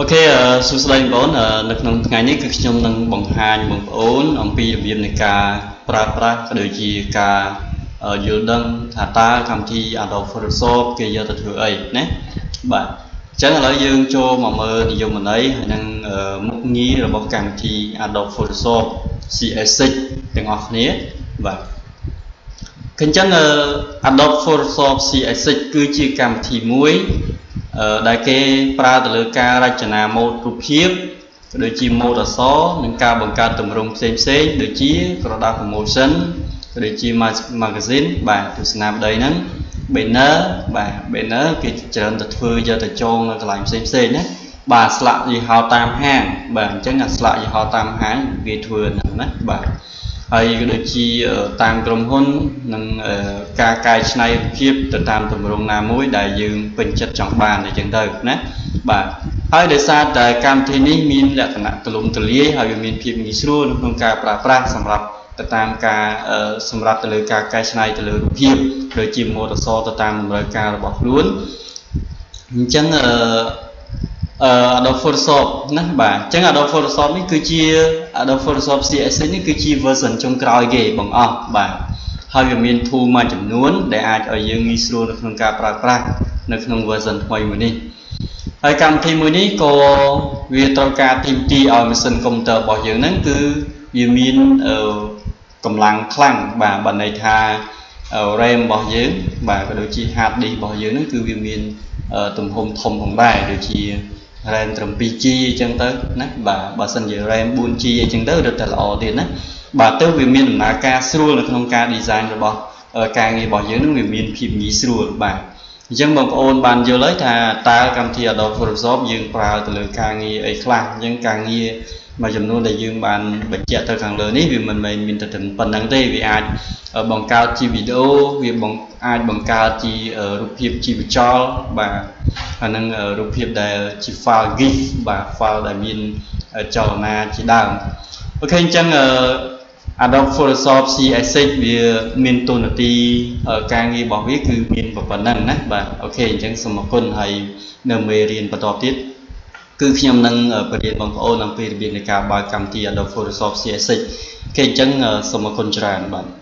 OK សួស្តីបងប្អូននៅក្នុងថ្ងៃនេះគឺខ្ញុំនឹងបង្ហាញបងប្អូនអំពីរបៀបនៃការប្រើប្រាស់ក៏ដូចជាការយល់ដឹងថាតើកម្មវិធី Adobe Photoshop គេយកទៅធ្វើអីណាបាទអញ្ចឹងឥឡូវយើងចូលមកមើលនិយមន័យហើយនិងមុខងាររបស់កម្មវិធី Adobe Photoshop CS6 ទាំងអស់គ្នាបាទអញ្ចឹង Adobe Photoshop CS6 គឺជាកម្មវិធីមួយដែលគេប្រើទៅលើការរចនាម៉ូដរូបភាពក៏ដូចជាម៉ូដអក្សរនិងការបង្កើតទម្រង់ផ្សេងផ្សេងដូចជាក្រដាស promotion ក៏ដូចជា magazine បាទទស្សនាបតីហ្នឹង banner បាទ banner គេច្រើនតែធ្វើយកទៅចងនៅកន្លែងផ្សេងផ្សេងណាបាទស្លាកយីហោតាមហាងបាទអញ្ចឹងអាស្លាកយីហោតាមហាងគេធ្វើហ្នឹងណាបាទហើយក៏ដូចជាតាមក្រុមហ៊ុននិងការកែច្នៃរូបភាពទៅតាមទម្រង់ណាមួយដែលយើងពេញចិត្តចង់បានអញ្ចឹងទៅណាបាទហើយដោយសារតែកម្មវិធីនេះមានលក្ខណៈទូលំទូលាយហើយវាមានភាពងាយស្រួលនៅក្នុងការប្រើប្រាស់សម្រាប់ទៅតាមការសម្រាប់ទៅលើការកែច្នៃទៅលើរូបភាពដូចជាម៉ូដអក្សរទៅតាមតម្រូវការរបស់ខ្លួនអញ្ចឹងអឺ Adobe Photoshop ណាបាទអញ្ចឹង Adobe Photoshop នេះគឺជា Adobe Photoshop CS6 នេះគឺជា version ចុងក្រោយគេបង្អស់បាទហើយវាមាន tool មួយចំនួនដែលអាចឲ្យយើងងាយស្រួលនៅក្នុងការប្រើប្រាស់នៅក្នុង version ថ្មីមួយនេះហើយកម្មវិធីមួយនេះក៏វាត្រូវការទាមទារឲ្យម៉ាស៊ីនកុំព្យូទ័ររបស់យើងហ្នឹងគឺវាមានកម្លាំងខ្លាំងបាទបើន័យថា RAM របស់យើងបាទក៏ដូចជា hard disk របស់យើងហ្នឹងគឺវាមានទំហំធំផងដែរដូចជា RAM ត្រឹម 2G អញ្ចឹងទៅណាបាទបើសិនជា RAM 4G អញ្ចឹងទៅរឹតតែល្អទៀតណាបាទទៅវាមានដំណើរការស្រួលនៅក្នុងការ design របស់ការងាររបស់យើងនឹងវាមានភាពងាយស្រួលបាទ អញ្ចឹងបងប្អូនបានយល់ហើយថាតើកម្មវិធី Adobe Photoshop យើងប្រើទៅលើការងារអីខ្លះអញ្ចឹងការងារមួយចំនួនដែលយើងបានបញ្ជាក់ទៅខាងលើនេះវាមិនមែនមានតែប៉ុណ្្នឹងទេវាអាចបង្កើតជាវីដេអូវាបង្អាចបង្កើតជារូបភាពជីវចលបាទហើយនឹងរូបភាពដែលជា file GIF បាទ file ដែលមានចលនាជាដើម OK អញ្ចឹង Adobe Photoshop CS6 វាមានតួនាទីការងាររបស់វាគឺមានប៉ុណ្ណឹងណាបាទ OK អញ្ចឹងសូមអរគុណហើយនៅមេរៀនបន្តទៀតគឺខ្ញុំនឹងបង្រៀនបងប្អូនអំពីរបៀបនៃការបើកកម្មវិធី Adobe Photoshop CS6 OK អញ្ចឹងសូមអរគុណច្រើនបាទ។